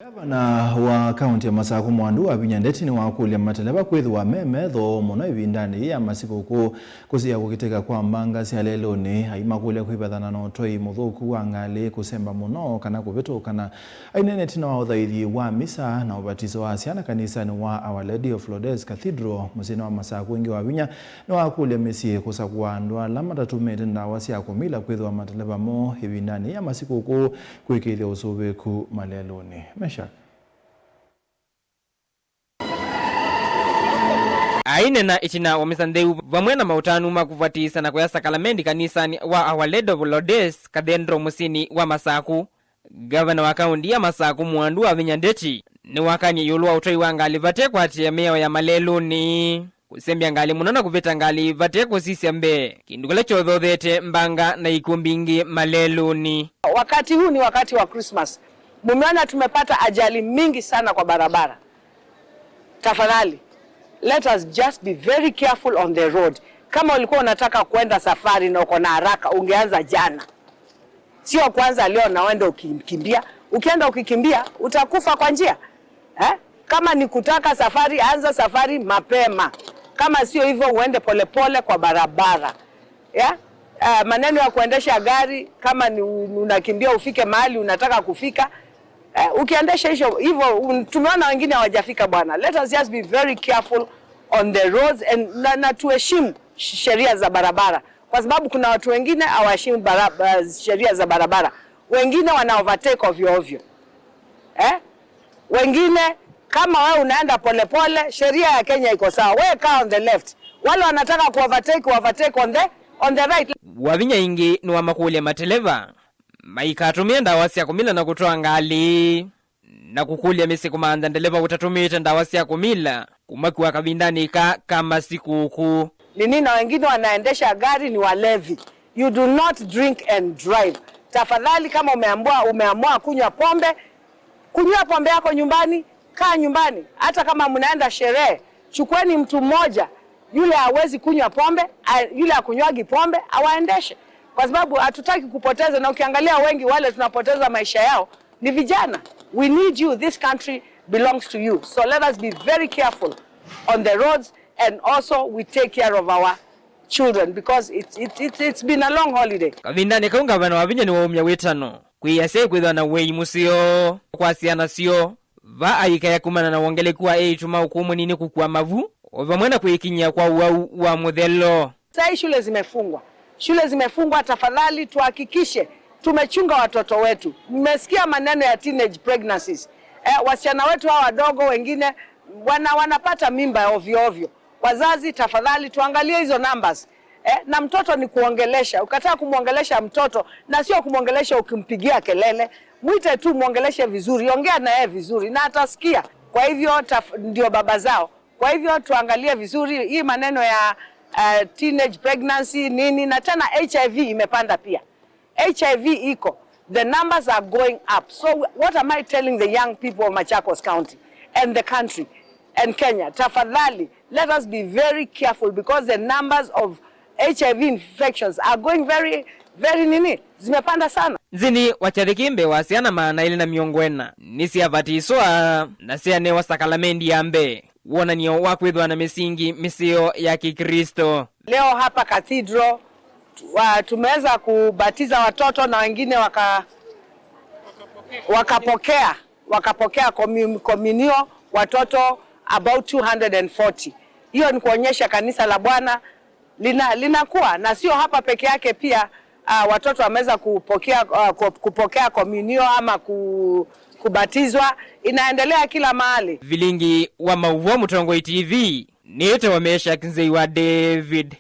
Gavana wa kaunti ya Masaku Mwandu Wavinya Ndeti niwakulya mateleva kwithiwa me metho muno ivindani ya masikuku kusia kukiteka kwa mbanga sya leluni aimakulya kwivathana na utwai muthuku wa ngali kusemba muno kana kuvitukana. Ainene tina wa uthaithi wa misa na ubatiso wa syana kanisani wa Our Lady of Lourdes Cathedral musyini wa Masaku. Ingi Wavinya niwakulya misyi kusakua andu ala matatumite ndawa sya kumila kwithiwa mateleva moo ivindani ya masikuku kwikithya usuviku maleluni. Mesha Ainena itina wa misa ntheu vamwe na mautanu ma kuvatisa na kuya sakalamendi kanisani wa Our Lady of Lourdes Cathedral musini wa Masaku. Gavana wa kaunti ya Masaku Mwandu Wavinya Ndeti niwakanie yulu wa utwai wa ngali vate kwatia miao ya maleluni, kusembya ngali muno na kuvita ngali vate kusisya mbee, kindu kila chothothete mbanga na ikuo mbingi maleluni. Wakati huu ni wakati wa Christmas. Mumeona tumepata ajali mingi sana kwa barabara. Tafadhali, let us just be very careful on the road. Kama ulikuwa unataka kwenda safari na uko na haraka, ungeanza jana, sio kwanza leo na uende ukikimbia. Ukienda ukikimbia utakufa kwa njia, eh? Kama ni kutaka safari, anza safari mapema. Kama sio hivyo, uende polepole kwa barabara, yeah? Maneno ya kuendesha gari, kama ni unakimbia ufike mahali unataka kufika, ukiendesha hivyo, tumeona wengine hawajafika bwana. Let us just be very careful on the roads and na tuheshimu sheria za barabara, kwa sababu kuna watu wengine hawaheshimu sheria za barabara, wengine wana overtake ovyo ovyo, eh? Wengine kama wewe unaenda polepole, sheria ya Kenya iko sawa, wewe kaa on the left, wale wanataka ku overtake, overtake on the right. Wavinya ingi ni wa makulya mateleva maikatumia ndawa sya kumila na kutoa ngali na kukulya misi kumanza ndeleva utatumite ndawa sya kumila kumakiwa kavindani ka kama sikuku. Nini na wengine wanaendesha gari ni walevi. You do not drink and drive. Tafadhali, kama umeamua kunywa pombe, kunywa pombe yako nyumbani, kaa nyumbani. Hata kama mnaenda sherehe, chukueni mtu mmoja yule hawezi kunywa pombe, yule akunywagi pombe awaendeshe, kwa sababu hatutaki kupoteza. Na ukiangalia wengi wale tunapoteza maisha yao ni vijana. We need you, this country belongs to you, so let us be very careful on the roads and also we take care of our children because it's been a long holiday. Kavindani kau ngavana Wavinya ni waumya witano kwiyase kwithwa na wei museo kwa syana syo va aikaya kumana na wongeleku wa eitu mauku munini kukua mavu vamwe na kuikinyia kwa uau wa muthelo. Sasa shule zimefungwa, shule zimefungwa. Tafadhali tuhakikishe tumechunga watoto wetu. Mmesikia maneno ya teenage pregnancies. Wasichana wetu hawa wadogo wengine wanapata mimba ovyo ovyo. Wazazi tafadhali tuangalie hizo numbers. Na mtoto ni kuongelesha. Ukataa kumwongelesha mtoto, na sio kumwongelesha ukimpigia kelele, mwite tu muongeleshe vizuri, ongea na yeye vizuri na atasikia. Kwa hivyo ndio baba zao. Kwa hivyo tuangalie vizuri hii maneno ya teenage pregnancy nini, na tena HIV imepanda pia. HIV iko. The numbers are going up. So what am I telling the young people of Machakos County and the country and Kenya? Tafadhali, let us be very careful because the numbers of HIV infections are going very, very nini, zimepanda sana. Nzini wachathikimbe wa syana 240 nisiavatiswa na syanewa sakalamendi ya mbe wonanio wa kwithwa na misingi misio ya Kikristo. Leo hapa Cathedral tumeweza kubatiza watoto na wengine wakapokea komunio watoto about 240. Hiyo ni kuonyesha kanisa la Bwana linakuwa, na sio hapa peke yake pia, watoto wameweza kupokea komunio ama kubatizwa, inaendelea kila mahali. Vilingi wa Mauvo Mutongoi TV, nite wamesha kinzei wa David.